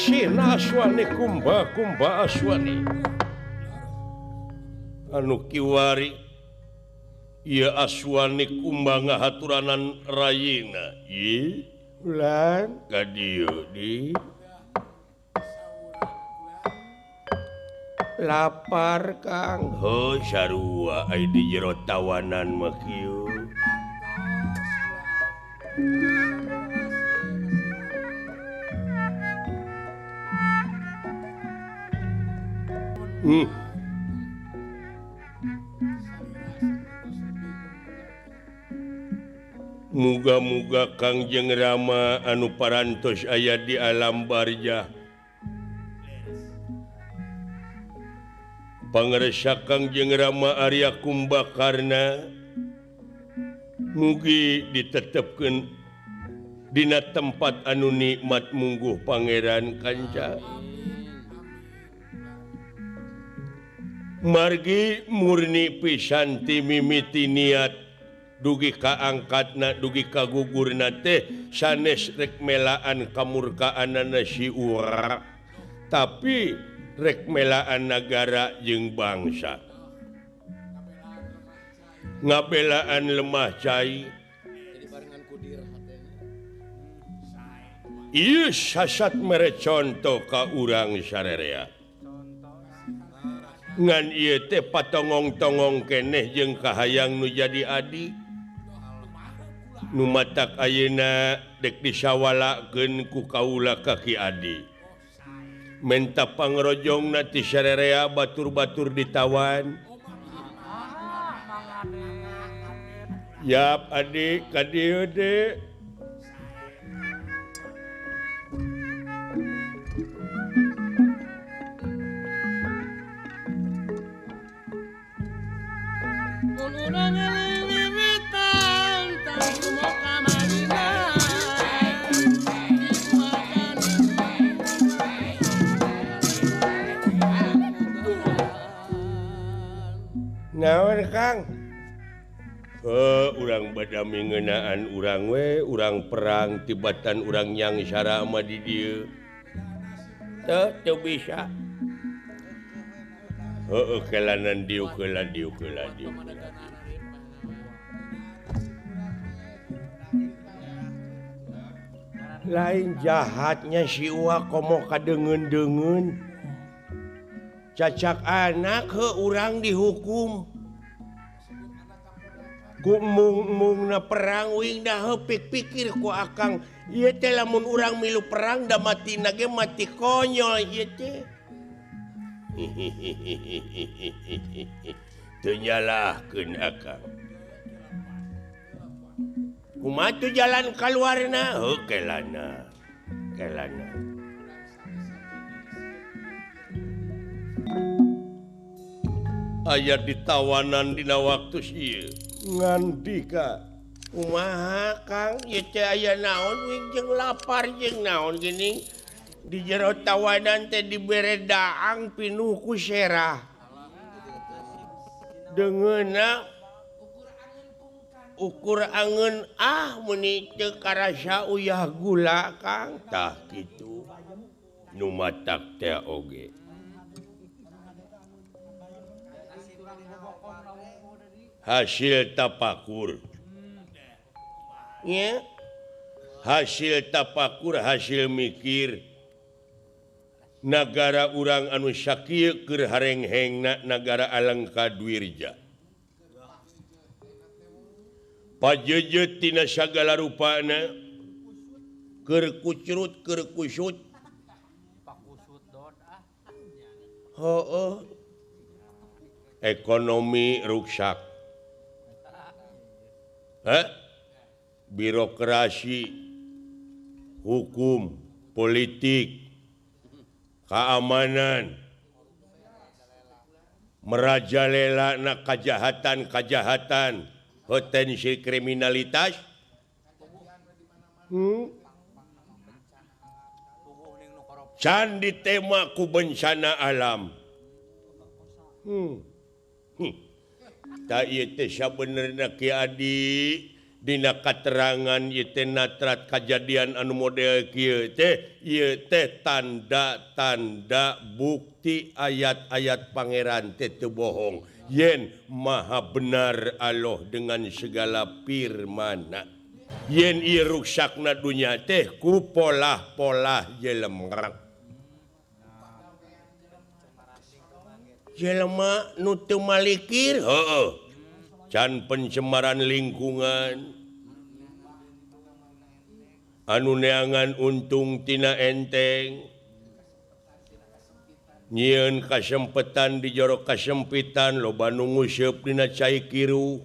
Asina Aswani Kumba Kumba Aswani anu kiwari ieu Aswani Kumba ngahaturanan rayina ieu ulan ka dieu di lapar Kang heuh sarua ai di jero tawanan mah kieu. Muga-muga Kangjeng Rama anu parantos aya di alam barjah. Pangresa Kangjeng Rama Arya Kumbakarna mugi ditetepkeun dina tempat anu nikmat mungguh Pangeran Kanca. Margi murni pisan ti mimiti niat dugi kaangkatna dugi kagugurna teh sanes rek melaan kamurkaanana si Ura, tapi rek melaan nagara jeung bangsa, ngabelaan lemah cai. Ieu sasat mere conto ka urang sarerea. Ngan ieu teh patongong-tongong keneh jeung kahayang nu jadi adi nu matak ayeuna dek disawalakeun ku kaula ka Ki Adi. Menta pangrojongna ti sarerea batur-batur ditawan. Yap Adi ka dieu de. Naon Kang? Urang badami ngeunaan urang we, urang perang tibatan urang nyangsara mah di dieu. Teu teu bisa. Heueuh kelanan dieu keula dieu keula dieu. Lain jahatnya si Uwa komo kadeungeun-deungeun. Cacak anak heuh urang dihukum. Ku mung-mungna perang wing dah heuh pikir ku akang ieu teh lamun urang milu perang da matina ge mati konyol ieu teh. Teu nyalahkeun akang. Kumaha tuh jalan kaluarna? Heuh kelana. Kelana. Aya ditawanan dina waktu ieu. Ngandika kumaha Kang ieu teh aya naon wing jeung lapar jeung naon geuning di jero tawanan teh dibere daang pinuh ku serah. Deungeunna ukur angeun ah meuni teu karasa uyah gula Kang. Tah kitu nu matak teh oge. Hasil tapakur ya, hasil tapakur hasil mikir nagara urang anu sakieu keur harenghengna nagara Alengka Dwirja pajejeut tina sagala rupana keur kucrut keur kusut heueuh ekonomi ruksak. Heh? Birokrasi, hukum, politik, keamanan, merajalela na kejahatan-kejahatan, potensi kriminalitas. Can ditema ku bencana alam. Tak ieu teh sabenerna Ki Adi Dina katerangan ieu teh natrat kajadian anu model kieu teh ieu teh tanda-tanda bukti ayat-ayat pangeran teh teu bohong yen maha benar Allah dengan segala firmana yen ieu ruksakna dunya teh ku polah-polah jelema jelema nu teu malikir heueuh can pencemaran lingkungan anu neangan untung tina enteng nyieun kasempetan di jero kasempitan loba nu nguseup dina cai kiru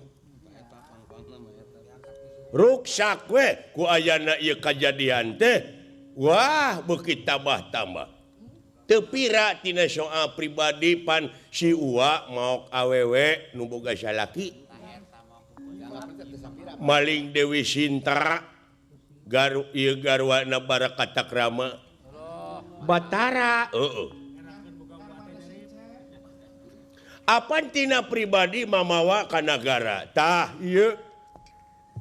ruksak we ku ayana ieu kajadian teh wah beuki tambah-tambah teu pira tina soal pribadi pan si Uwa maok awewe nu boga salaki maling Dewi Sinta garu ieu garwana Barakatakrama Batara heeh apan tina pribadi mamawa ka nagara tah ieu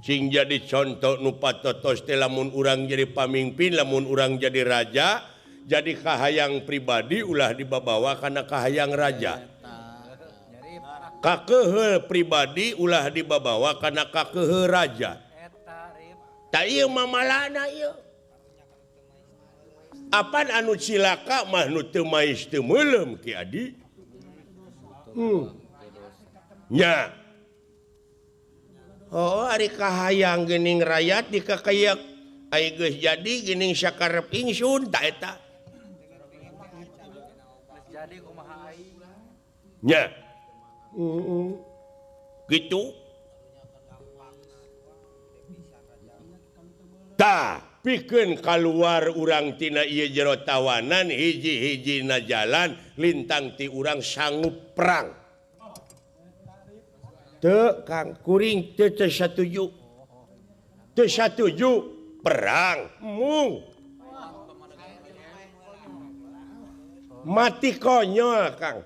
sing jadi contoh nu patotos teh lamun urang jadi pamimpin lamun urang jadi raja jadi kahayang pribadi ulah dibabawa kana kahayang raja kakehe pribadi ulah dibabawa kana kakehe raja ta ieu mamalana ieu apan anu cilaka mah nu teu mais teu meuleum Ki Adi nya oh ari kahayang geuning rayat dikakayak ai geus jadi geuning sakarep ingsun ta eta jadi kumaha aing nya gitu tah pikeun kaluar urang tina ieu jero tawanan hiji-hijina jalan lintang ti urang sanggup perang teu Kang kuring teu satuju teu satuju perang mung mati konyol Kang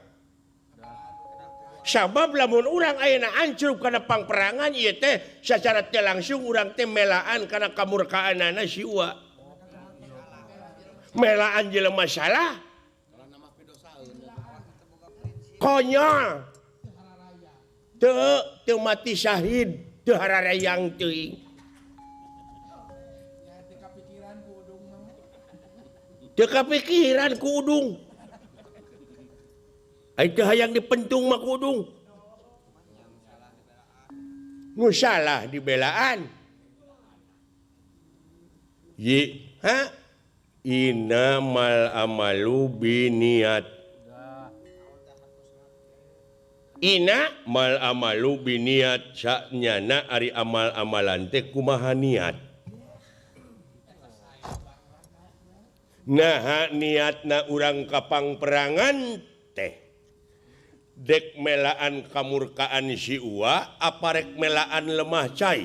sabab lamun urang ayeuna ancrub kana pangperangan ieu teh sacara teu langsung urang teh melaan kana kamurkaanana si Uwa melaan jelema salah konyol teu mati syahid teu hararayang teuing teu kapikiran ku udung ai teu hayang dipentung mah ku udung nu salah dibelaan yi ha innamal amalu biniat ina mal amalu biniat sanyana ari amal-amalan teh kumaha niat naha niatna urang ka pangperangan teh dek melaan kamurkaan si Uwa apa rek melaan lemah cai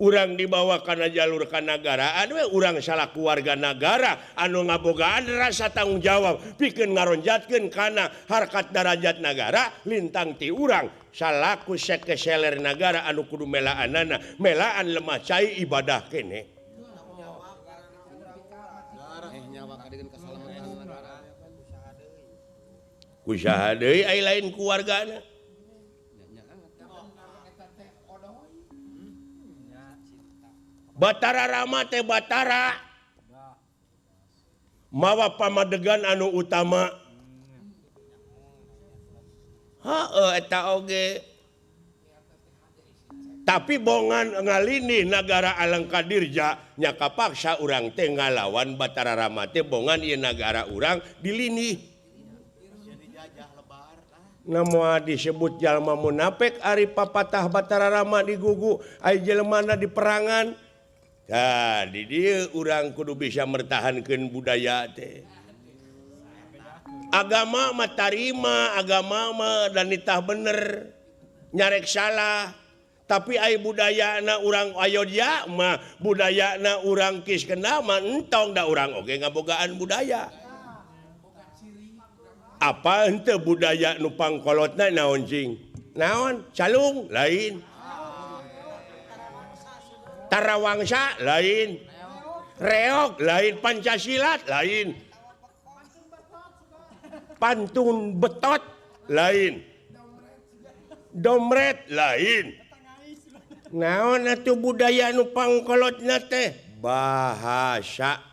urang dibawa kana jalur kanagaraan we urang salah keluarga nagara anu ngabogaan rasa tanggung jawab pikeun ngaronjatkeun kana harkat darajat nagara lintang ti urang salaku sekeseler nagara anu kudu melaanana melaan lemah cai ibadah kene kusaha deui ai lain keluargana Batara Rama teh Batara mawa pamadegan anu utama heueuh eta oge tapi bongan ngalini nagara Alengka Dirja nya kapaksa urang teh ngalawan Batara Rama teh bongan ieu nagara urang dilini namoa disebut jalma munafik ari papatah Batara Rama digugu ai jelemana di perangan. Nah, di dieu urang kudu bisa mertahankeun budaya teh. Agama mah tarima, agama mah dan nitah bener, nyarek salah. Tapi ai budayana urang Ayodya mah, budayana urang Kiskenda mah entong da urang oge ngabogaan budaya. Apa henteu budaya nu pangkolotna naon cing? Naon? Calung lain. Tarawangsa lain. Reog lain, Pancasila lain. Pantun betot lain. Domret lain. Naon atuh budaya nu pangkolotna teh? Bahasa.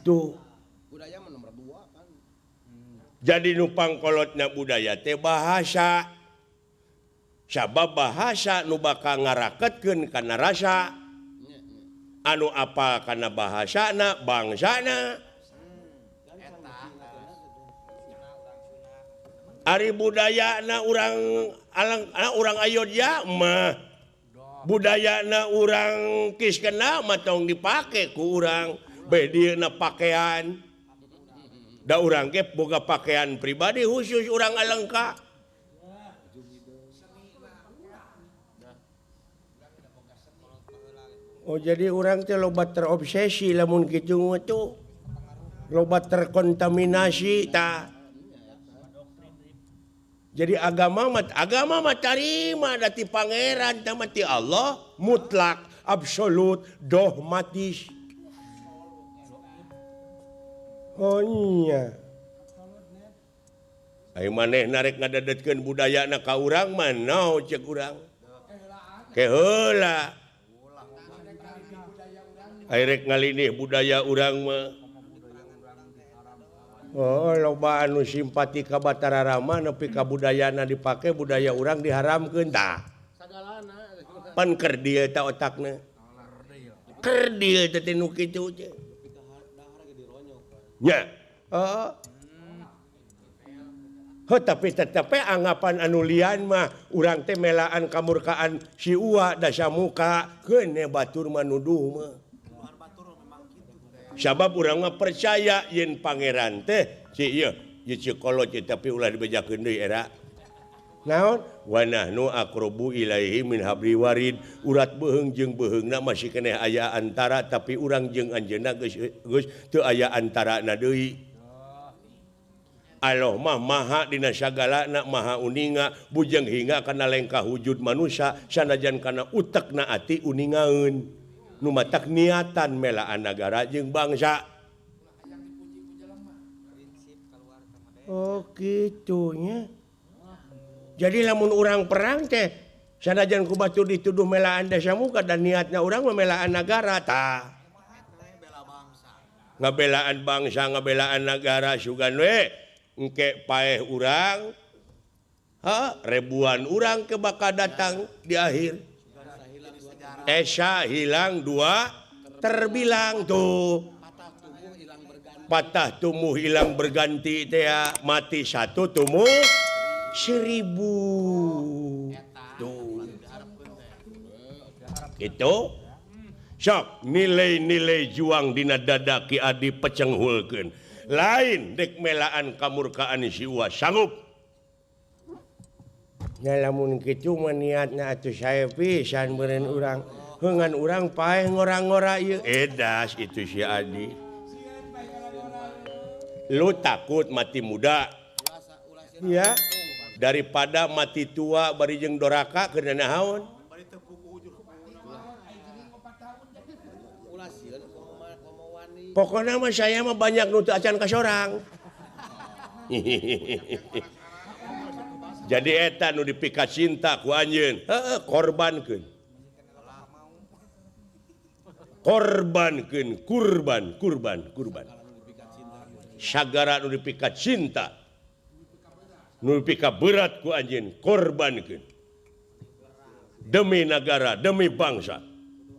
Tuh. Budaya mah nomor 2 kan. Jadi nu pangkolotna budaya teh bahasa. Sabab bahasa nu bakal ngaraketkeun kana rasa. Anu apal kana bahasana bangsana. Ari budayana urang alang urang Ayodya mah budayana urang Kiskena mah tong dipake ku urang. Bedieuna pakaian. Da urang ge boga pakaian pribadi khusus urang Alengka. Oh jadi urang teh loba terobsesi lamun kitu mah tuh. Loba terkontaminasi tah. Jadi agama mah tarima da ti pangeran tah mah ti Allah mutlak absolut dogmatis. Oh iya. Ayo maneh narek ngadadetkeun budayana ka urang mah naon ceuk urang. Ke heula. Ayo rek ngalinih budaya urang mah. Oh loba anu simpati ka Batara Rama nepi ka budayana dipake budaya urang diharamkeun tah. Pan kerdil ta otakna. Kerdil teh nu kitu teh. Nya. Heeh. Heuh tapi tetep anggapan anu lian mah urang teh melaan kamurkaan si Uwa Dasamuka keun batur mah nuduh mah. Sabab urang mah percaya yen pangeran teh ci ieu ieu ci kolot tapi ulah dibejakeun deui era. Naon? Wa nahnu aqrabu ilaihi min habli warid. Urat beuheung jeung beuheungna masih keneh aya antara tapi urang jeung anjeunna geus teu aya antarana deui. Allah mah maha dina sagalana maha uninga bujeng hingga kana lengkah wujud manusia sanajan kana utekna ati uningaeun. Nu matak niatan melaan nagara jeung bangsa. Oh kitu nya. Jadi lamun urang perang teh sanajan ku batur dituduh melaan Dasamuka dan niatna urang memelaan nagara tah. Ngabelaan bangsa, ngabelaan nagara sugan we engke paeh urang ha ribuan urang ke bakal datang di akhir. Esa hilang dua terbilang tuh. Patah tumbuh hilang berganti teh mati satu tumbuh 1000 tuh. Itu sok nilai-nilai juang dina dada Ki Adi pecenghulkeun. Lain dek melaan kamurkaan si Uwa sanggup. Nya lamun kitu mah niatna atuh sae pisan meureun urang. Heungan urang paeh ngora-ngora ieu. Edas itu si Adi. Lu takut mati muda. Ya. Daripada mati tua bari jeung doraka keur naon? Pokoknya mah saya mah banyak nu teu acan ka sorang. Jadi eta nu dipika cinta ku anjeun, heueuh korbankeun. Korbankeun, kurban, kurban, kurban. Sagara nu dipika cinta. Nu dipika berat ku anjeun, korbankeun. Demi negara, demi bangsa.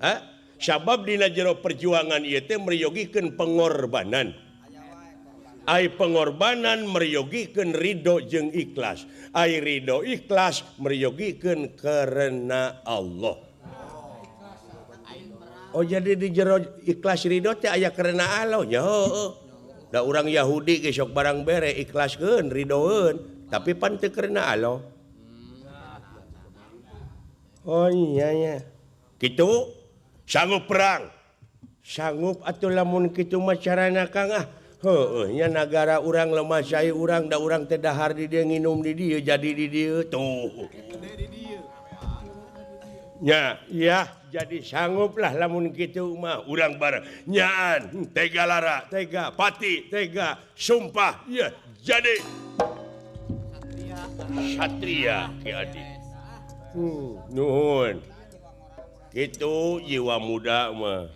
Hah? Sabab dina jero perjuangan ieu teh meryogikeun pengorbanan. Ai pengorbanan meryogikeun ridho jeung ikhlas. Ai ridho ikhlas meryogikeun karena Allah. Oh jadi di jero ikhlas ridho teh aya karena Allah nya heueuh. Da urang Yahudi ge sok barang bere ikhlaskeun ridhoeun tapi pan teu karena Allah. Oh iya nya. Kitu sanggup perang, Sanggup atuh lamun kitu mah carana Kang ah. Heueuh nya nagara urang lemah cai urang da urang teh dahar di dieu nginum di dieu jadi di dieu tuh. Nya, ya jadi sangguplah lamun kitu mah urang bareng nyaan tega lara, tega pati, tega sumpah ya jadi satria Ki Adi. Nuhun. Kitu jiwa muda mah.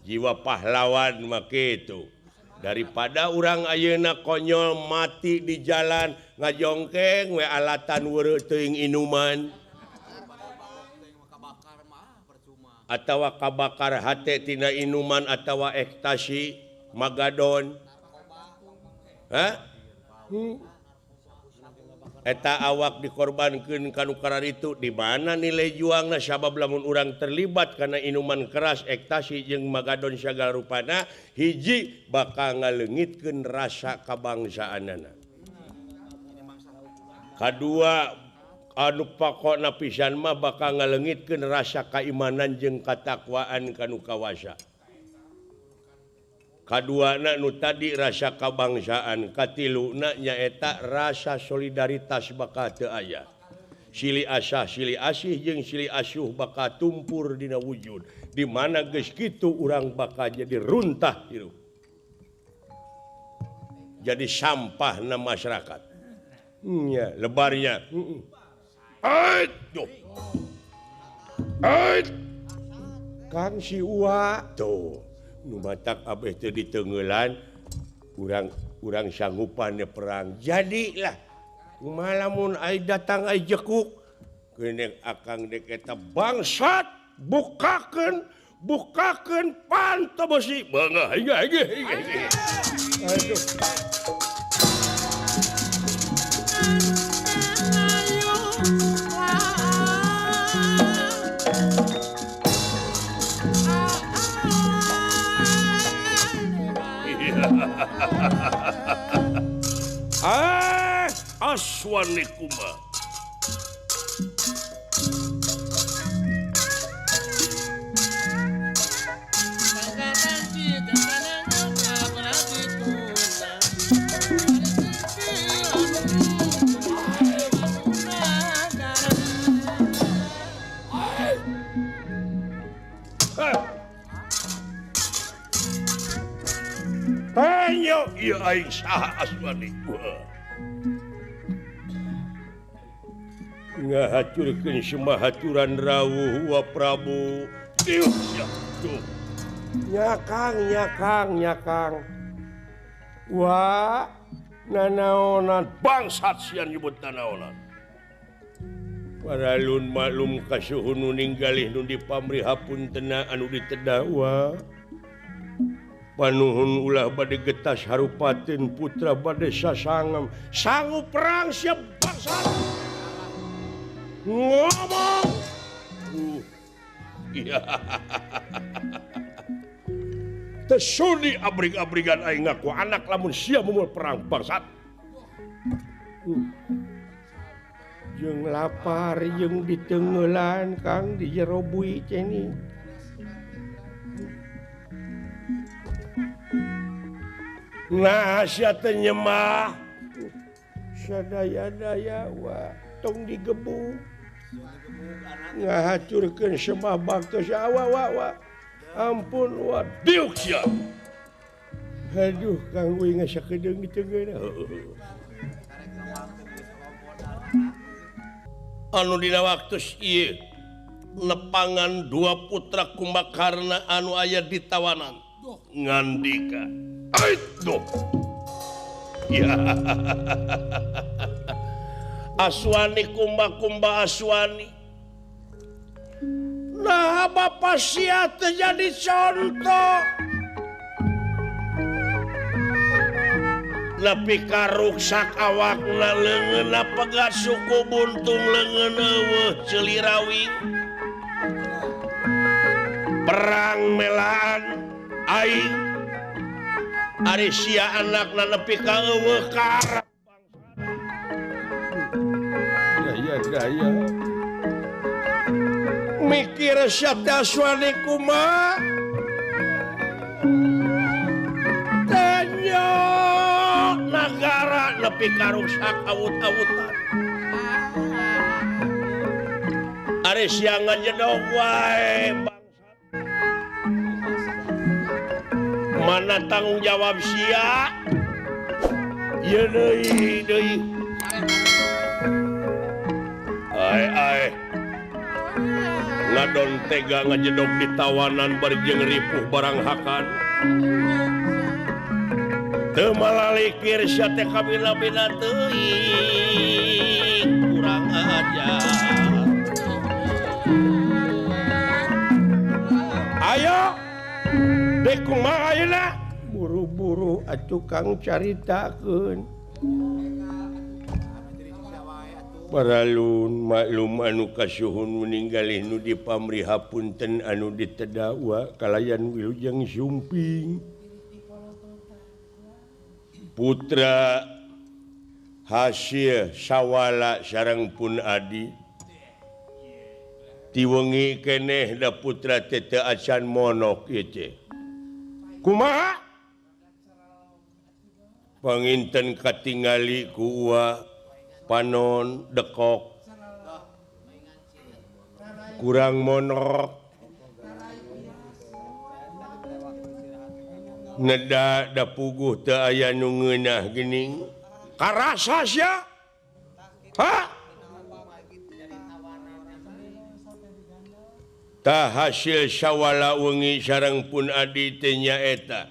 Jiwa pahlawan mah kitu. Daripada urang ayeuna konyol mati di jalan ngajongkeng we alatan weureuh teuing inuman. Atawa kabakar hate tina inuman atawa ekstasi magadon. Hah? Eta awak dikorbankeun ka nu kararitu di mana nilai juangna sabab lamun urang terlibat kana inuman keras ekstasi jeung magadon sagala rupana hiji bakal ngaleungitkeun rasa kabangsaanana. Kadua anu pokokna pisan mah bakal ngaleungitkeun rasa kaimanan jeung katakwaan ka nu kawasa. Kaduana nu tadi rasa kabangsaan, katiluna nyaeta rasa solidaritas bakal teu aya. Silih asah, silih asih jeung silih asuh bakal tumpur dina wujud. Di mana geus kitu urang bakal jadi runtah hirup. Jadi sampahna masyarakat. Nya lebarnya. Aduh. Aduh. Kang si Uwa tuh. Nu matak abeh teu diteungeulan urang sanggupan perang. Jadilah kumaha lamun ai datang ai jekuk geuning akang dek eta bangsat bukakeun bukakeun panto besi beungah hingga hingga. Aduh. Ah, aswani kuma. Ayo, ieu aing saha aswani. Ngahacurkeun semua haturan rawuh wa Prabu. Diuk sia tuh. Nyakang nyakang nyakang. Wah, nanaonan bangsat sia nyebut nanaonan. Paralun maklum kasuhun nu ninggalih nu dipamrih hapuntena anu ditedah wa. Panuhun ulah bade getas harupatin putra bade sasangem. Sanggup perang siap bangsat. Ngomong. Iya. Tesudi abrig-abrigan aing ngaku anak lamun sia mumul perang bangsat. Jeung lapar jeung diteungeulan Kang di jero bui teh ni. Nah sia teh nyemah. Sadaya-daya wa tong digebuk. Ngahacurkeun semah baktos awa wa wa. Ampun wa diuk sia. Aduh Kang uing sakedeung diteungeuna. Anu dina waktu ieu nepangan dua putra Kumbakarna anu aya di tawanan ngandika. Aduh. Ya. Aswani kumba-kumba aswani. Nah bapak sia teu jadi contoh. Nepi ka ruksak awakna leungeunna pegat suku buntung leungeun eueuh celirawing. Perang melaan aing. Ari sia anakna nepi ka eueuh ka Arab. Gaya gaya. Mikir sia teh aswani kumaha? nepi ka rusak awut-awutan. Ari sia ngajedog wae bangsat. Mana tanggung jawab sia? Ieu deui deui. Ai ai. Ngadon tega ngajedog di tawanan bari jeung ripuh barang hakan. Teu malalikir sia teh kabina-bina teuing kurang ajar. Ayo dek kumaha ayeuna? Buru-buru atuh Kang caritakeun. Paralun maklum anu kasuhun meninggalih nu dipamrih hapunten anu ditedawa kalayan wilujeng sumping. Putra hasil sawala sareng pun adi ti wengi keneh da putra teh teu acan monok ieu teh. Kumaha? Panginten katingali ku uwa panon dekok kurang monok neda da puguh teu aya nu ngeunah geuning karasa sia ha tah hasil sawala wengi sareng pun adi teh nyaeta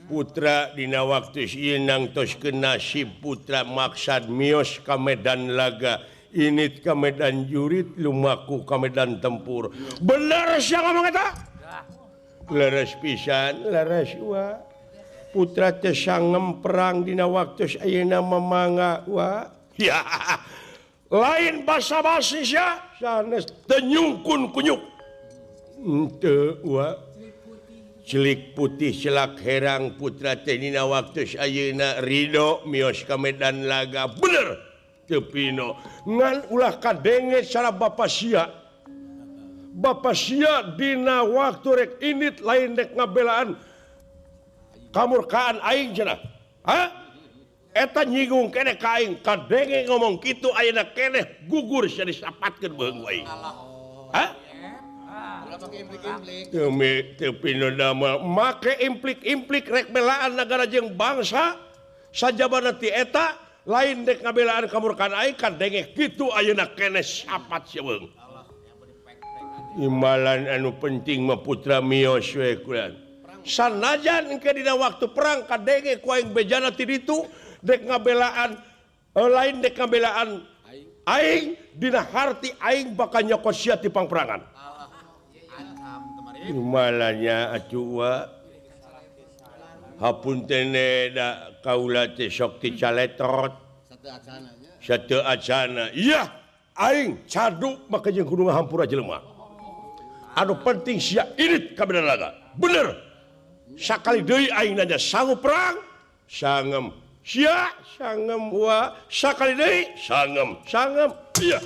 putra dina waktu ieu nangtoskeun nasib putra maksad mios ka medan laga init ka medan jurit lumaku ka medan tempur. Bener sia ngomong eta? Leres pisan, leres wa. Putra teh sangem perang dina waktu ayeuna mamanga wa. Ya. Lain basa-basi sia, sanes teu nyungkun kunyuk. Henteu wa. Celik putih celak herang putra teh dina waktu ayeuna ridho mios ka medan laga. Bener teu pino. Ngan ulah kadenge cara bapa sia. Bapa sia dina waktu rek init lain rek ngabelaan kamurkaan aing cenah. Ha? Eta nyinggung keneh ka aing kadenge ngomong kitu ayeuna keneh gugur sia disapatkeun beuheung aing. Ha? Teu pino damel make implik-implik rek belaan nagara jeung bangsa sajabana ti eta lain rek ngabelaan kamurkaan aing kadenge kitu ayeuna keneh sapat sia beuheung. Imbalan anu penting mah putra mios we kulan. Sanajan engke dina waktu perang kadenge ku aing bejana ti ditu dek ngabelaan lain dek ngabelaan aing dina harti aing bakal nyokot sia ti pangperangan. Imbalannya atuh wa hapunten da kaula teh sok ti caletot. Sateu acana. Iya, aing cadu maka jeung kudu ngahampura jelema. Anu penting sia init ka medan laga. Bener. Sakali deui aing nanya sanggup perang? Sangem. Sia sangem wa. Sakali deui sangem. Sangem. Iya.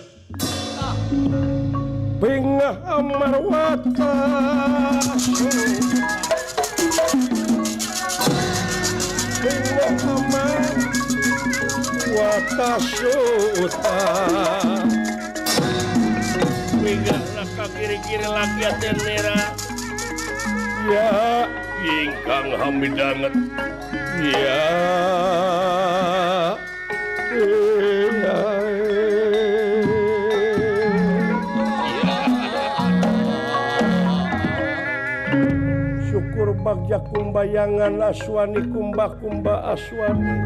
Bengah amarwata. Bengah amarwata suta. Bengah kiri-kiri lagi tenera ya ingkang hamidanget ya syukur bagja kumbayangan aswani kumba-kumba aswani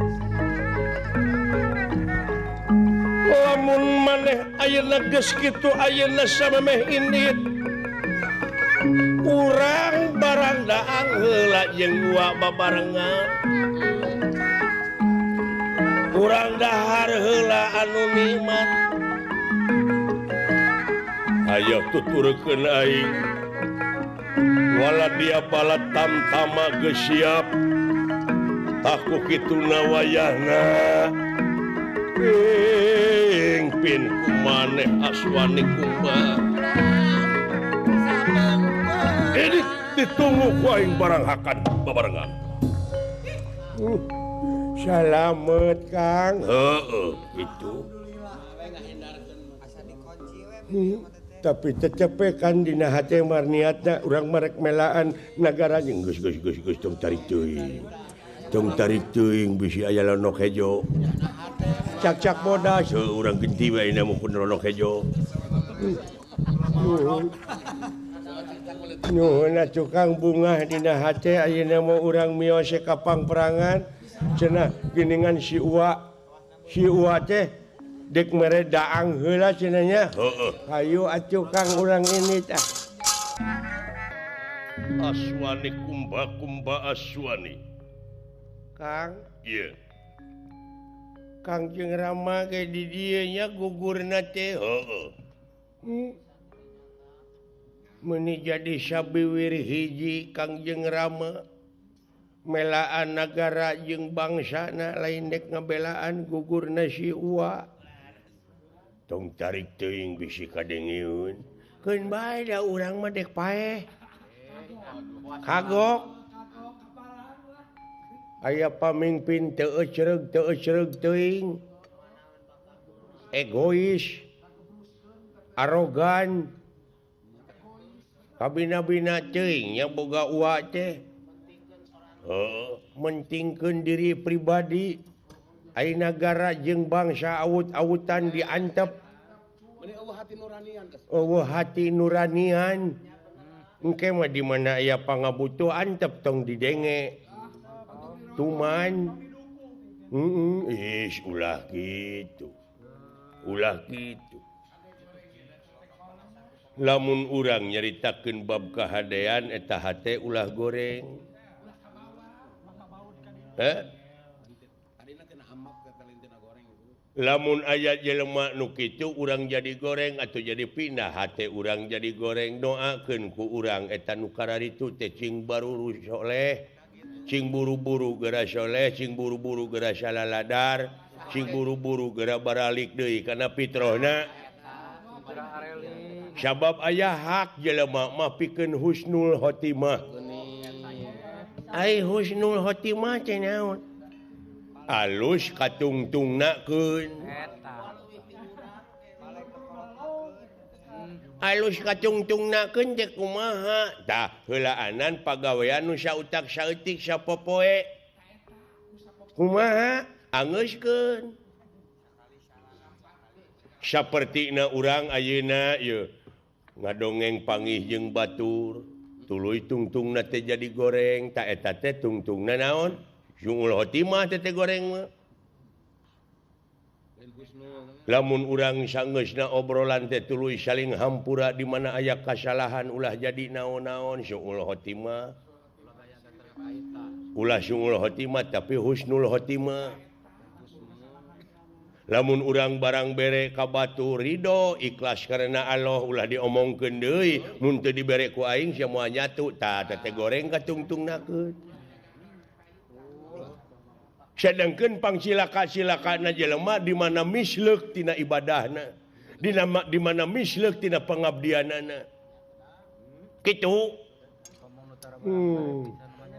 lamun maneh ayeuna geus kitu ayeuna samemeh indit urang barang daang heula jeung gua babarengan urang dahar heula anu nikmat ayo tuturkeun aing wala dia balat tamtama geus siap taku kituna wayahna ping pin kumaneh aswani kumba ini ditunggu ku aing barang hakan babarengan. Salamet Kang. Heeh, gitu. Tapi tetep kan dina hate mar niatna urang marek melaan nagara jeung geus geus geus geus tong tarik teuing. Tong tarik teuing bisi aya lonok hejo. Cak-cak bodas heuh urang genti bae na mukun lonok hejo. Nuhun atuh Kang bungah dina hate ayeuna mah urang mios ka pangperangan cenah geuningan si Uwa. Si Uwa teh dek mere daang heula cenah nya. Heeh. Hayu atuh Kang urang ini tah. Aswani kumba kumba aswani. Kang, ieu. Kang jeung Rama ge di dieu nya gugurna teh. Heeh. Meuni jadi sabiwir hiji Kang jeung Rama. Melaan nagara jeung bangsana lain dek ngabelaan gugurna si Uwa. Tong tarik teuing bisi kadengeun. Keun bae da urang mah dek paeh. Kagok. Aya pamimpin teu ecreug teuing. Egois. Arogan. Kabina-bina teuing nya boga Uwa teh. Heeh, mentingkeun diri pribadi. Ai nagara jeung bangsa awut-awutan diantep. Eueuh hati nuranian. Engke mah di mana aya pangabutuh antep tong didenge. Tuman. Heeh, ih ulah kitu. Ulah kitu. Lamun urang nyaritakeun bab kahadean eta hate ulah goreng. Heh? Lamun aya jelema nu kitu urang jadi goreng atau jadi pindah hate urang jadi goreng doakeun ku urang eta nu kararitu teh cing baruru soleh, cing buru-buru geura soleh, cing buru-buru geura salaladar, cing buru-buru geura baralik deui kana fitrahna. Sabab aya hak jelema mah pikeun husnul khotimah. Ai husnul khotimah teh naon? Alus katungtungnakeun. Alus katungtungnakeun teh kumaha? Tah heulaanan pagawean nu sautak saeutik sapopoe. Kumaha? Angeuskeun. Sapertina urang ayeuna ieu ngadongeng pangih jeung batur, tuluy tungtungna teh jadi goreng, ta eta teh tungtungna naon? Husnul khotimah teh goreng mah. Lamun urang sanggeusna obrolan teh tuluy saling hampura di mana aya kasalahan ulah jadi naon-naon husnul khotimah. Ulah husnul khotimah tapi husnul khotimah. Lamun urang barang bere ka batur ridho ikhlas karena Allah ulah diomongkeun deui mun teu dibere ku aing sia moal nyatu tah teh goreng katungtungnakeun. Sedangkan pangsilaka-silakana jelema di mana misleuk tina ibadahna, di mana misleuk tina pengabdianana. Kitu.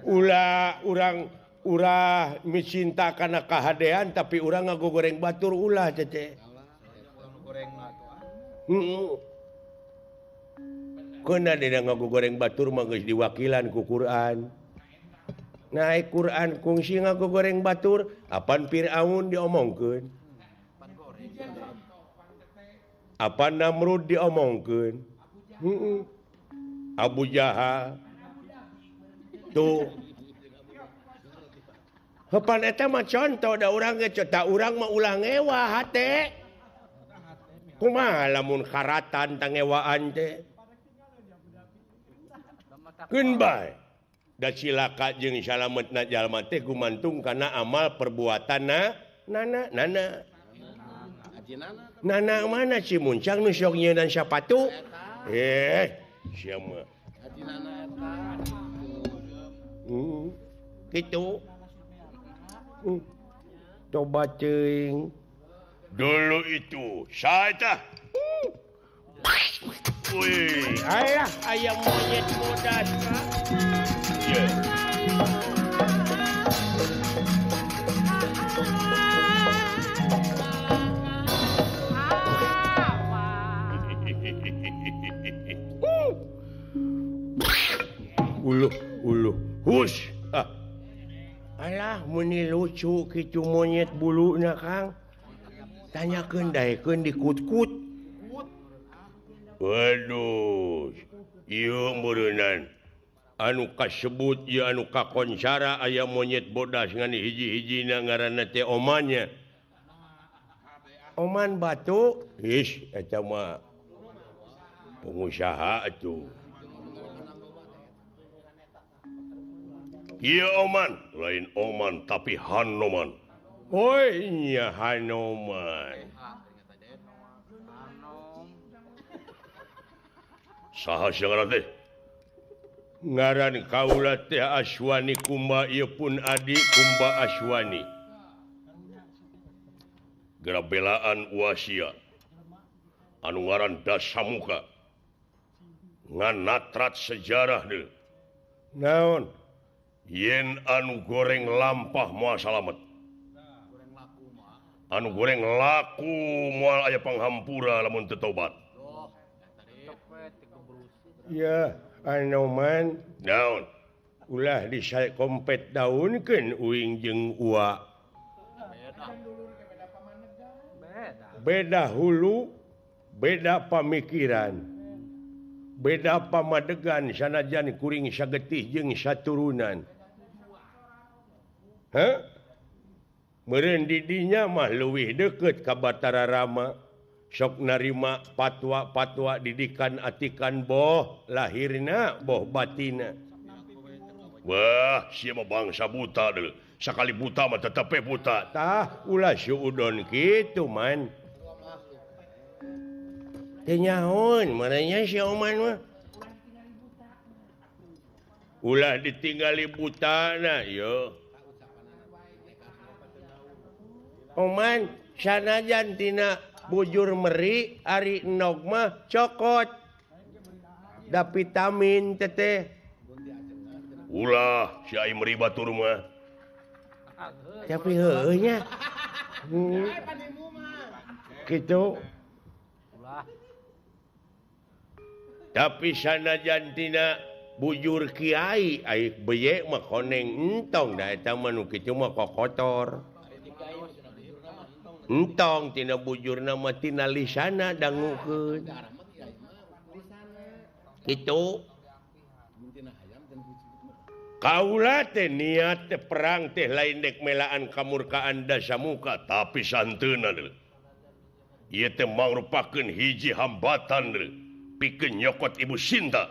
Ulah urang urah micinta kana kahadean tapi urang ngagogoreng batur ulah cece. Heeh. Keuna dina ngagogoreng batur mah geus diwakilan ku Quran. Naik Quran kungsi ngagogoreng batur apan Fir'aun diomongkeun. Apan Namrud diomongkeun. Heeh. Abu Jahal. Tuh. Hepan eta mah contoh da urang ge da urang mah ulah ngewa hate. Kumaha lamun karatan tangewaan teh. Keun bae. Da cilaka jeung salametna jalma teh gumantung kana amal perbuatanna nana nana. Nana mana si muncang nu sok nyeunan sapatu? Eh, sia mah. Kitu. Coba teuing. Dulu itu saya tah. Wih, alah ayam monyet bodas. Yeah. Alah meuni lucu kitu monyet buluna Kang. Tanyakeun daekeun di kut-kut. Waduh, ieu meureunnan anu kasebut ieu anu kakoncara aya monyet bodas ngan hiji-hijina ngaranna teh omannya. Oman batu, ih eta mah pengusaha atuh. Iya Oman, lain Oman tapi Hanoman. Oi nya Hanoman. Saha sia ngaran teh? Ngaran kaula teh Aswani Kumba ieu pun adi Kumba Aswani. Gerabelaan Uasia anu ngaran Dasamuka ngan natrat sejarah deui. Naon? Yen anu goreng lampah moal salamet. Anu goreng laku moal aya panghampura lamun teu tobat. Ya, Anoman naon? Ulah disakompet daunkeun uing jeung ua. Beda hulu, beda pamikiran. Beda pamadegan sanajan kuring sagetih jeung saturunan. Hah? Meureun di dinya mah leuwih deukeut ka Batara Rama. Sok narima patwa-patwa didikan atikan boh lahirna boh batina. Wah, sia mah bangsa buta deuleu. Sakali buta mah tetep we buta. Tah, ulah suudon kitu man. Teu nyahoon maranya si Oman mah. Ulah ditinggali butana yo. Oman sanajan tina bujur meri ari endog mah cokot. Da vitamin teteh. Ulah si ai meri batur mah. Tapi heueuh nya. Kitu. Tapi sanajan tina bujur kiai ai beye mah koneng entong da eta mah nu kitu mah kokotor. Entong tina bujurna mah tina lisana dangukeun. Kitu. Kaula teh niat teh perang teh lain dek melaan kamurkaan Dasamuka tapi santeuna deui. Ieu teh mangrupakeun hiji hambatan deui pikeun nyokot Ibu Sinta.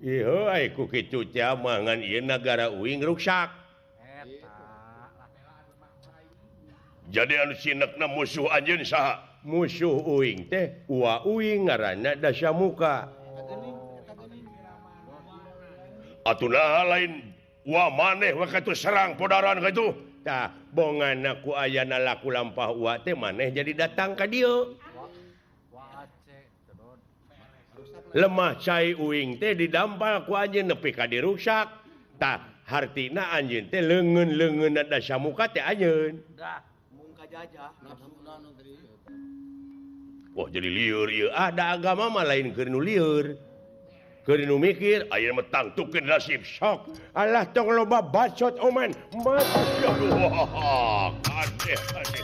Ieu ai ku kitu teh mah ngan ieu nagara uing ruksak. Jadi anu sinekna musuh anjeun saha? Musuh uing teh ua uing ngaranna Dasamuka. Atuh naha lain ua maneh we katuh serang podaran kitu. Tah bongana ku ayana laku lampah ua teh maneh jadi datang ka dieu. Lemah cai uing teh didampal ku anjeun nepi ka diruksak. Tah hartina anjeun teh leungeun-leungeunna Dasamuka teh anjeun. Wah jadi lieur ieu. Ah da agama mah lain keur nu lieur. Keur nu mikir aya mah tangtukeun nasib sok. Alah tong loba bacot Oman. Aduh, kade kade.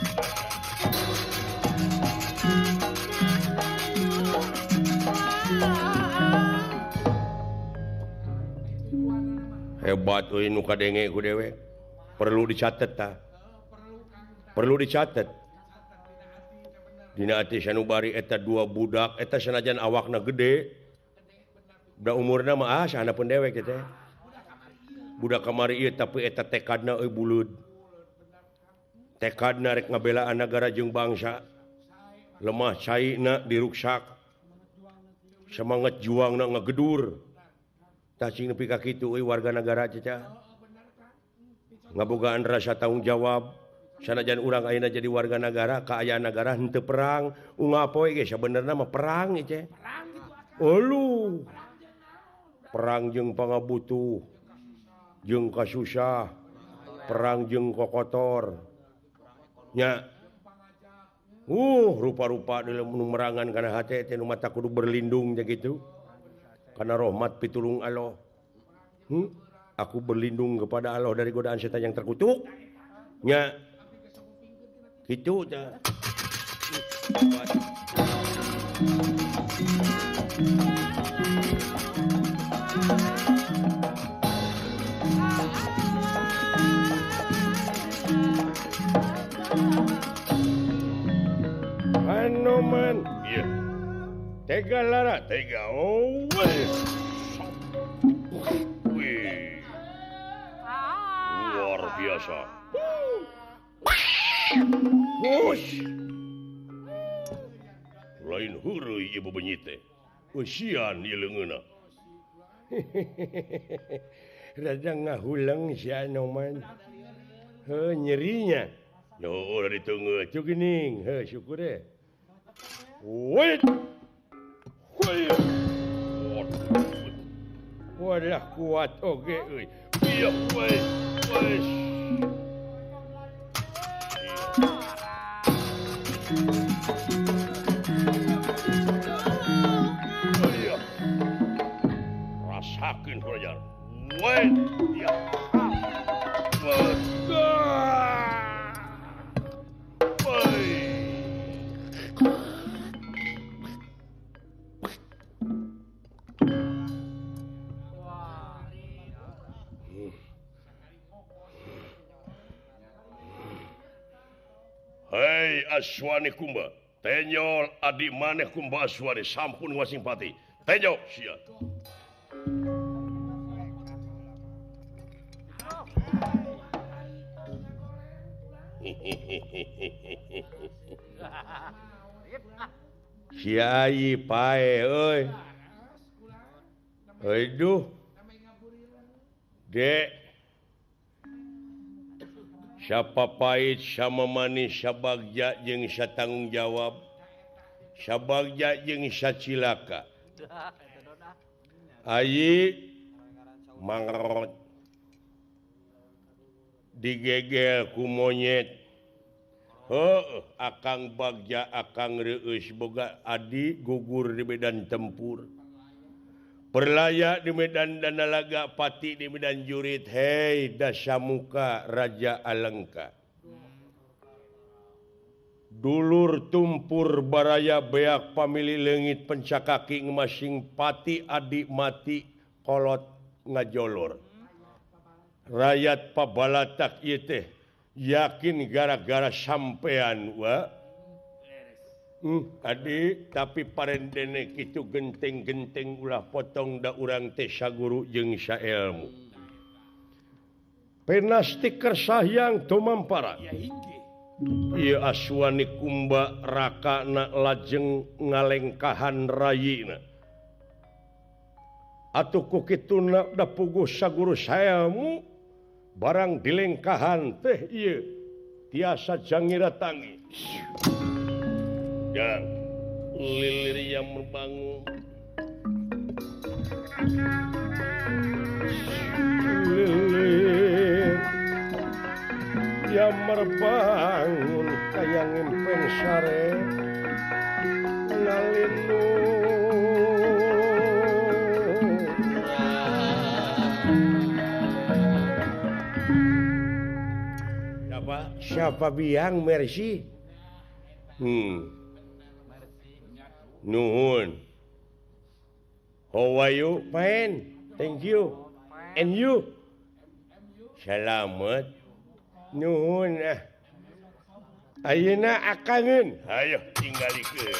Hebat euy nu kadenge ku dewek. Perlu dicatet tah. Perlu dicatat. Dina ati sanubari eta dua budak eta sanajan awakna gede. Da umurna mah ah sahana pun dewek teh. Budak kamari ieu tapi eta tekadna euy buleud. Tekadna rek ngabelaan nagara jeung bangsa. Lemah caina diruksak. Semangat juangna ngagedur. Tah cing nepi ka kitu euy warga nagara cecah. Ngabogaan rasa tanggung jawab. Sanajan urang ayeuna jadi warga nagara, kaayaan nagara henteu perang, unggal poe ge sabenerna mah perang ieu teh. Elu. Perang jeung pangabutuh, jeung kasusah, perang jeung kokotor. Nya. Rupa-rupa dalam nu merangan kana hate teh nu mata kudu berlindung teh kitu. Kana rahmat pitulung Allah. Aku berlindung kepada Allah dari godaan setan yang terkutuk. Nya. Kitu tah. Hanoman, iya. Tega lara, tega. Oh, wih. Luar biasa. Hush. Lain heureuy ieu bebenyi teh. Eusian ieu leungeunna. Rada ngahuleng si Anoman. Heuh nyerinya. Yo dari teungeuh cu geuning. Heuh syukur deh. Wait. Walah kuat oge euy. Iya we. Iya. Rasakeun kurajar. Wait. Iya. Hei Aswani Kumba, tenyol adik maneh Kumba Aswani sampun wasing pati. Tenyol sia. Si ai pae euy. Aduh. Dek. Siapa pahit sama manis sabagja jeung satanggung jawab sabagja jeung sacilaka ayi mangrot digegel ku monyet heuh akang bagja akang reueus boga adi gugur di medan tempur perlaya di medan danalaga pati di medan jurit hei dasamuka raja Alengka dulur tumpur baraya beak pamili leungit pencakaki ngemasing pati adi mati kolot ngajolor rakyat pabalatak ieu teh yakin gara-gara sampean wa Adi tapi parendene kitu genteng-genteng ulah potong da urang teh saguru jeung saelmu. Penasti kersahyang tumampara. Ieu Aswani Kumba rakana lajeng ngalengkahan rayina. Atuh ku kituna da puguh saguru saelmu barang dilengkahan teh ieu tiasa jangira tangi. Jang lilir yang membangun lilir yang merbangun kaya ngimpen sare nalinu siapa siapa biang Mercy Nuhun. How are you? Fine. Thank you. And you? Selamat. Nuhun ah. Ayeuna akangeun. Hayo tinggalikeun.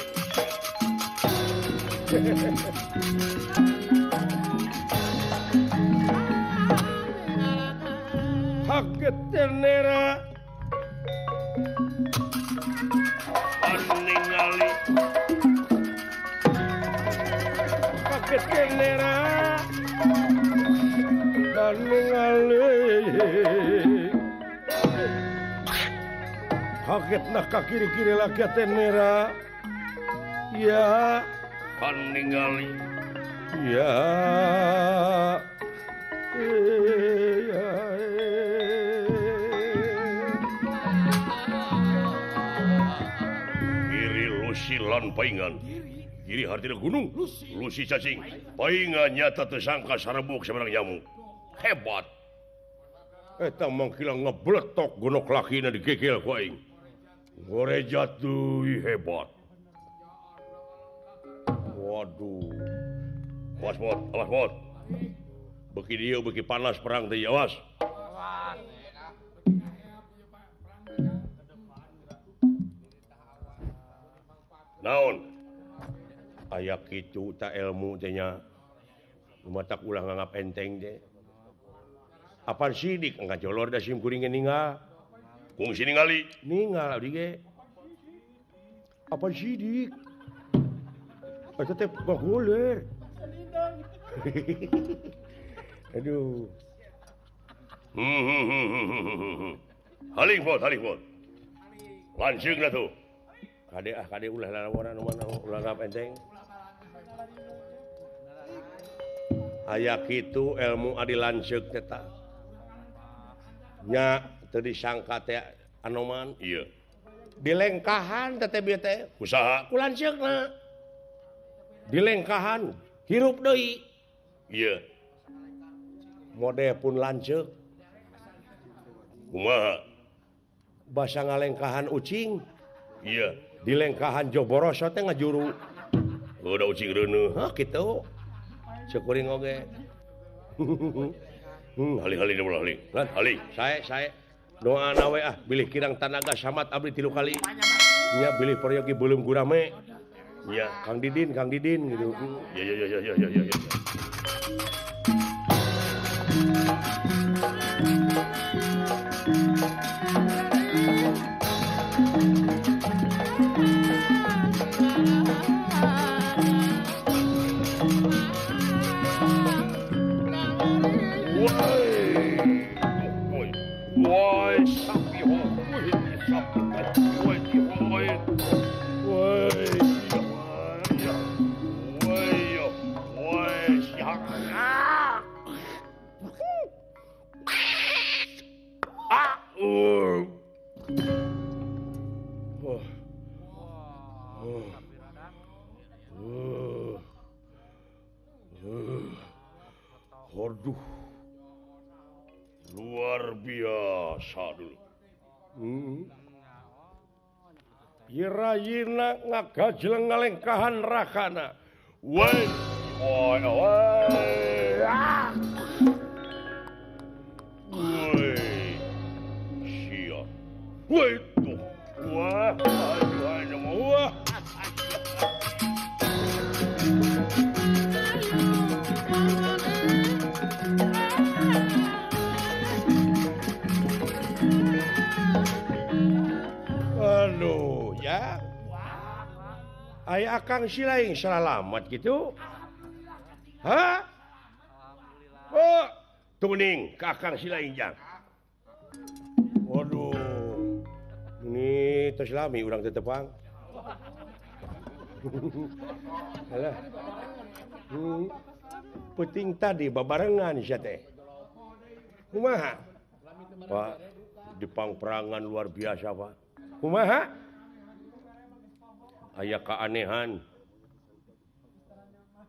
Haket nera. Ningali kaget nera dan ningali kaget nah ka kiri-kiri lagi tenera ya kan ningali ya ya kiri lusilan paingan kiri hartina gunung lusi cacing paingan nyata tersangka sarebuk seberang nyamuk Hebat. Eta mangkila ngebletok gonok lakina digegel ku aing. Ngorejat deui hebat. Waduh. Awas bot, awas bot. Beki dieu beki panas perang teh awas. Naon? Aya kitu ta ilmu teh nya. Lumatak ulah nganggap enteng teh. Apaan sidik ngajolor da sim kuring ge ninggal. Kungsi ningali. Ninggal abdi ge. Apaan sidik? Eta teh baguler. Aduh. Haling bot, haling bot. Lanceuk tuh. Kade ah kade ulah lalawanan nu mana ulah ngap enteng. Aya kitu ilmu adi lanceuk teh ta. Nya teu disangka teh Anoman ieu. Dilengkahan teh teh bieu teh usaha ku lanceukna. Dilengkahan hirup deui. Ieu. Mode pun lanceuk. Kumaha? Basa ngalengkahan ucing. Iya, dilengkahan Joboroso teh ngajuru. Udah ucing reuneuh. Hah kitu. Ceuk kuring oge. Hali-hali ulah hali. Lan hali. Sae doana we ah bilih kirang tanaga samat abdi 3 kali. Nya bilih peryogi beuleum gurame. Nya Kang Didin gitu. Ya ya ya ya ya ya. Aduh, luar biasa dulu. Irayina ngagajleng ngalengkahan rakana. Woi, woi, woi. Ah. Woi, sia. Woi tuh. Wah, aduh, aduh, wah. Aduh, ya. Aya akang silaing salamat gitu. Hah? Oh, tuning ke akang silaing jang. Waduh. Ini tos lami urang teu tepang. Alah. Penting tadi babarengan sia teh. Kumaha? Pak, di pangperangan luar biasa, Pak. Kumaha? Aya keanehan.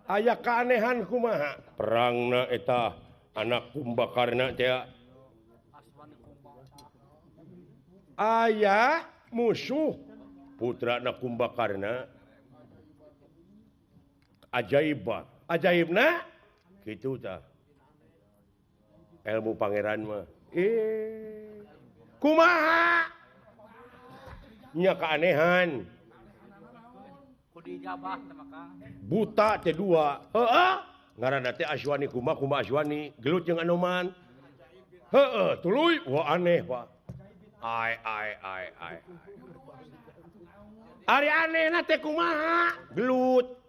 Aya keanehan kumaha? Perangna eta anak Kumbakarna teh. Aya musuh putrana Kumbakarna. Ajaib, ajaibna kitu tah. Ilmu pangeran mah. Kumaha? Nya keanehan. Buta teh dua. Heeh. Ngaranna teh Aswani Kuma, Kuma Aswani, gelut jeung Anoman. Heeh, tuluy wah aneh, Pak. Ai ai ai ai. Ari anehna teh kumaha? Gelut.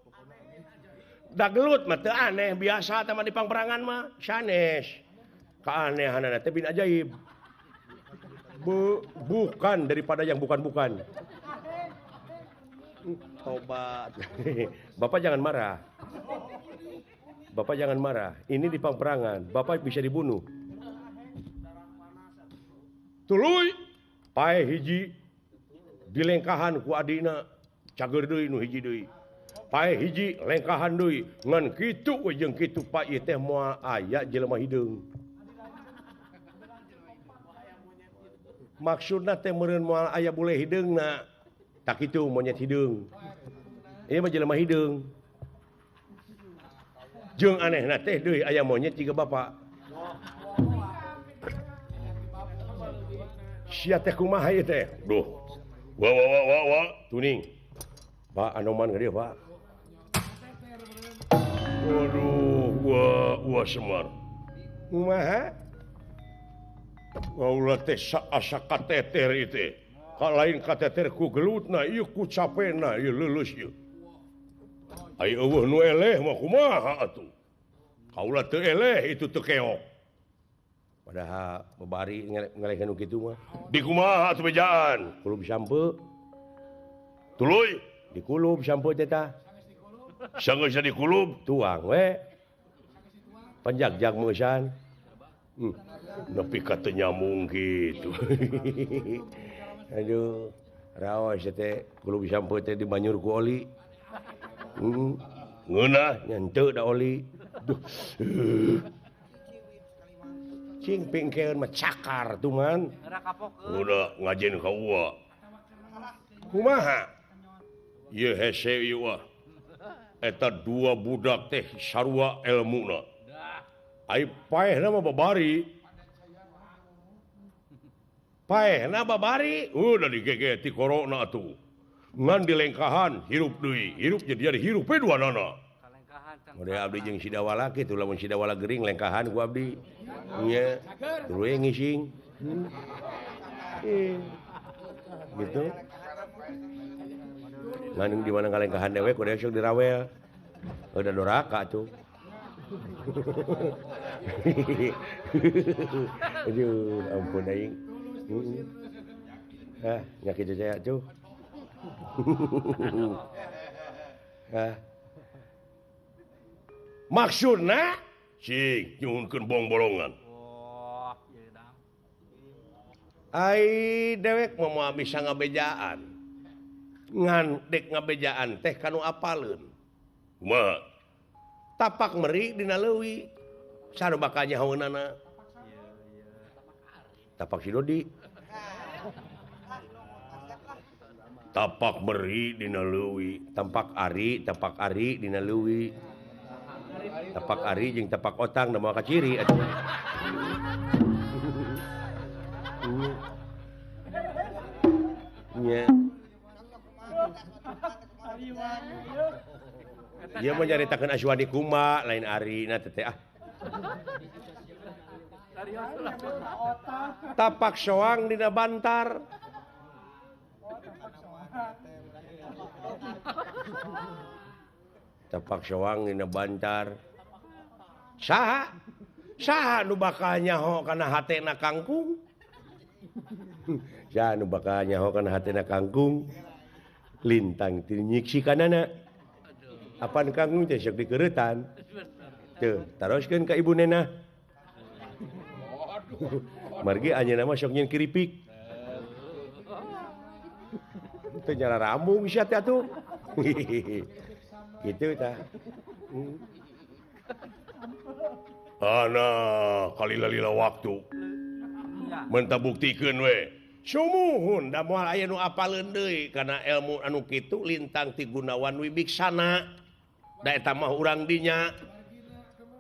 Da gelut mah teu aneh, biasa teh mah di pangperangan mah sanes. Keanehanana teh bin ajaib. Bukan daripada yang bukan-bukan. Tobat. Bapak jangan marah. Bapak jangan marah. Ini di pangperangan. Bapak bisa dibunuh. Tuluy pae hiji dilengkahan ku adina cager deui nu hiji deui. Pae hiji lengkahan deui ngan kitu we jeung kitu pa ieu teh moal aya jelema hideung. Maksudna teh meureun moal aya bule hideungna. Tak kitu monyet hideung. Ieu mah jelema hideung. Jeung anehna teh deui aya monyet jiga bapak. Sia teh kumaha ieu teh? Duh. Wa wa wa wa wa tuning. Pak Anoman ka dieu, Pak. Waduh, gua Semar. Kumaha? Ulah teh asa kateter ieu teh. Ka lain kateter ku gelutna, ieu ku capena, ieu leuleus ieu. Ai eueuh nu eleh mah kumaha atuh. Kaula teu eleh itu teu keok. Padahal babari ngelehkeun nu kitu mah. Di kumaha atuh bejaan? Kulub sampe. Tuluy dikulub sampe teh tah. Sanggeus dikulub tuang we. Panjagjag meusan. Nepi ka teu nyambung kitu. Aduh, raos teh kulub sampe teh dibanyur ku oli. Ngeunah nya henteu da oli. Duh. Cing pingkeun mah cakar tuman. Udah ngajen ka uwa. Kumaha? Ieu hese ieu wah. Eta dua budak teh sarua elmuna. Ai paehna mah babari. Paehna babari, udah digegeti korona atuh. Ngan dilengkahan hirup deui, hirup jadi hirup we duanana. Mode abdi jeung Sidawala kitu lamun Sidawala gering lengkahan ku abdi. Nya, tuluy ngising. Gitu. Ngan di mana kalengkahan dewek kudu sok dirawel. Udah doraka tuh. Aduh, ampun aing. Ah, nya kitu saya tuh. Ah. Maksudna cing nyuhunkeun bongbolongan. Ai dewek mah moal bisa ngabejaan. Ngan dek ngabejaan teh kanu apaleun. Kumaha? Tapak meri dina leuwi. Sanu bakal nyahoeunana. Tapak si Dodi. Tapak meri dina leuwi, tampak ari dina leuwi. Tapak ari jeung tapak otang da moal kaciri atuh. Nya. Ieu mah nyaritakeun Aswani kuma lain arina teh ah. Tapak soang dina bantar. Tapak soang dina bantar. Saha? Saha nu bakal nyaho kana hatena kangkung? Saha nu bakal nyaho kana hatena kangkung? Lintang ti nyiksi kanana. Apan kangkung teh sok dikeureutan. Teu, taroskeun ka ibu nenah. Margi anjeunna mah sok nyeun keripik. Teu nyala rambung sia teh atuh. Kitu tah. Ana kalila-lila waktu. Menta buktikeun we. Sumuhun da moal aya nu apaleun deui kana ilmu anu kitu lintang ti Gunawan Wibiksana. Da eta mah urang dinya.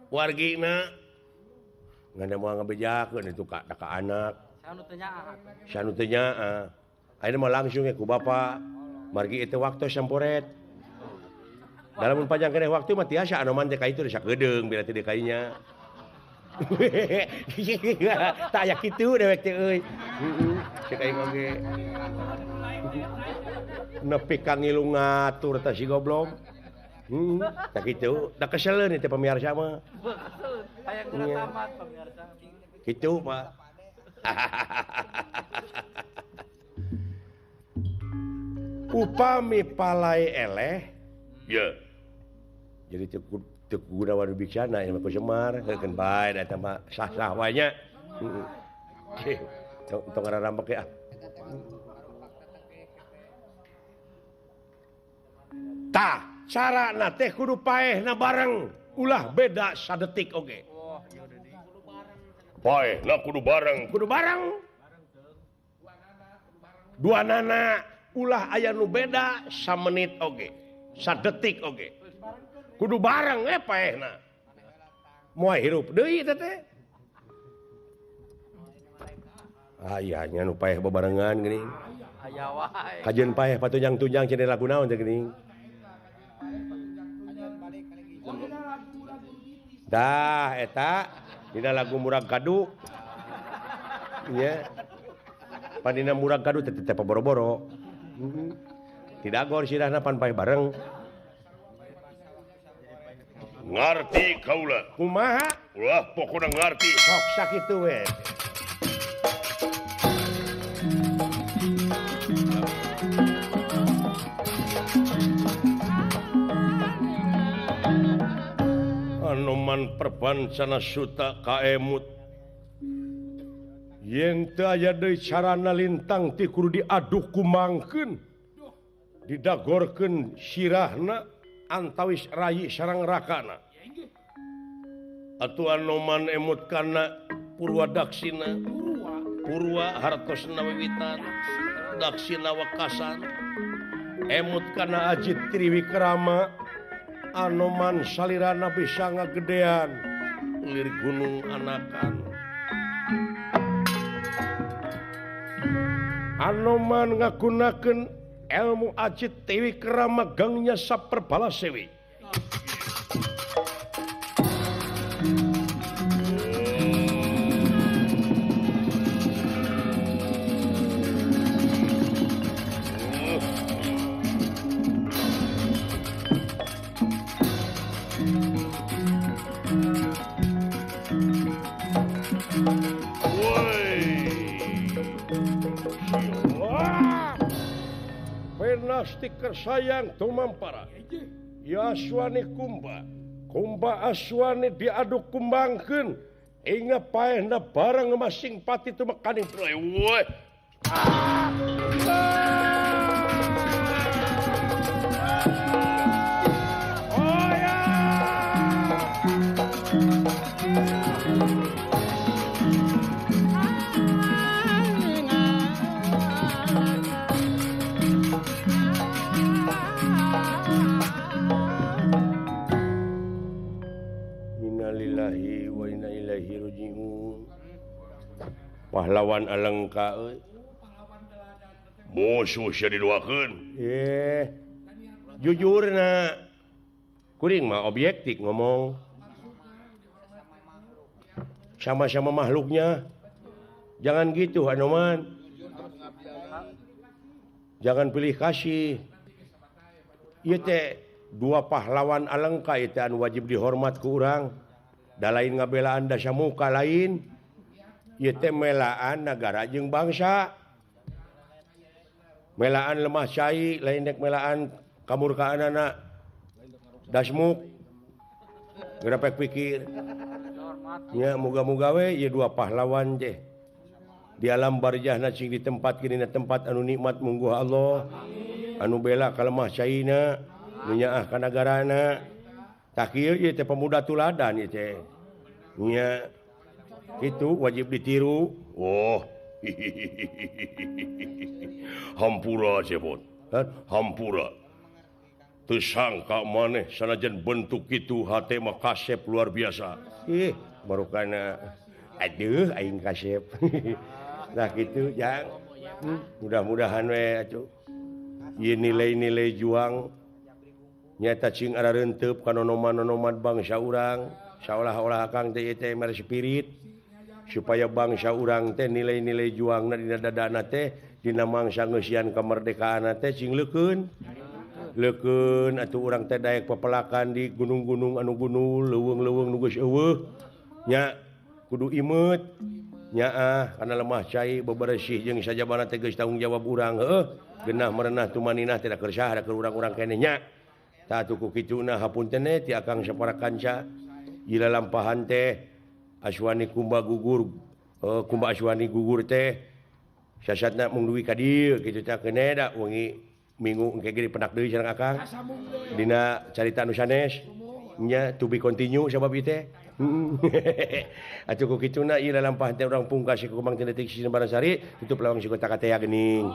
Wargina ngan moal ngabejakeun itu ka anak. Sanu teu nyaah. Sanu teu nyaah. Ayeuna mah langsung ku bapa. Margi itu waktu samporet. Dalam panjang keneh waktu mah tiasa anoman teh ka itu sakedeung bila teu kainya. Tak aya kitu dewek teh euy. Heeh, cek aing oge. Nepi ka ngilu ngatur tah si goblok. Heeh, tah kitu, da keseleun teh pamiarsa mah. Hayang geura tamat pamiarsa. Kitu, Pak. Upami palai eleh, ya. Jadi teu Gunawan Wibiksana ieu mah ku Semar, heukeun bae da eta mah sah-sah wae nya. Heeh. Tong ngararambek ah. Tah, carana teh kudu paehna bareng, ulah beda sadetik oge. Paehna kudu bareng, kudu bareng. Dua nana ulah aya nu beda samenit oge, sadetik oge. Kudu bareng paehna. Moal hirup deui teh teh. Aya nya nu paeh bebarengan geuning. Aya wae. Kajeun paeh patunjang-tunjang cenah lagu naon teh geuning. Dah eta dina lagu Murag Kadu. Nya. Pan dina Murag Kadu teh teh boro-boro. Tidak gor sirahna pan paeh bareng. Ngarti kaula. Kumaha? Ulah pokona ngarti. Sok sakitu we. Anoman Perbancana Suta kaemut yen teu aya deui carana lintang ti kudu diaduk kumangkeun didagorkeun sirahna antawis rayi sareng rakana atuh Anoman emut kana Purwa Daksina Purwa hartosna wiwitan Daksina wekasan emut kana Ajit Triwikrama Anoman salirana bisa ngagedean lir gunung anakan. Anoman ngagunakeun ilmu Ajit Triwikrama gangnya saperbala sewi. Stiker sayang tumampara ya Aswani Kumba Kumba Aswani diaduk kumbangkeun inga paehna bareng masing pati tumekaning woi. Oh ya. Innalillahi wa inna ilaihi raji'un. Pahlawan Alengka euy. Musuh sia diduakeun. Jujurna. Kuring mah objektif ngomong. Sama-sama makhluknya. Jangan gitu Anoman. Jangan pilih kasih. Ieu teh dua pahlawan Alengka ieu teh anu wajib dihormat ku urang. Da lain ngabelaan dasamuka lain. Ieu teh melaan nagara jeung bangsa. Melaan lemah cai lain dek melaan kamurkaanana. Dasmuk. Geura pek pikir. Nya moga-moga we ieu dua pahlawan teh. Di alam barzahna sing ditempatkeun dina tempat anu nikmat mungguh Allah. Anu bela ka lemah caina, nu nyaah ka nagarana. Tah kieu ieu teh pemuda tuladan ieu teh. Nya itu wajib ditiru. Oh. Hampura cepot. Hampura. Teu sangka maneh sanajan bentuk kitu hate mah kasep luar biasa. Ih, barukana aduh aing kasep. Nah kitu jang. Mudah-mudahan we atuh. Ieu nilai-nilai juang nyata cing ararenteup ka nonoman-nonoman bangsa urang, saolah-olah akang teh teh mere spirit supaya bangsa urang teh nilai-nilai juangna dina dadana teh dina mangsa ngeusian kemerdekaan teh cing leukeun. Leukeun atuh urang teh daek pepelakan di gunung-gunung anu gunul, leuweung-leuweung nu geus eueuh. Nya kudu imeut. Nyaah kana lemah cai beberesih jeung sajabana teh geus tanggung jawab urang heueuh. Genah merenah tumaninah tidak keur saha keur urang-urang keneh nya. Tah atuh ku kituna hapunten ti akang sapara kanca. Ieu lampahan teh Aswani Kumba gugur, Kumba Aswani gugur teh sasatna mung dugi ka dieu kitu teh keuneh da wengi minggu engke ge dipendak deui sareng akang. Dina carita nu sanes nya to be continue sabab ieu teh. Atuh ku kituna ieu lalampah teh urang pungkas si Kumang teh detik si Barasari tutup lawang si kota katea geuning.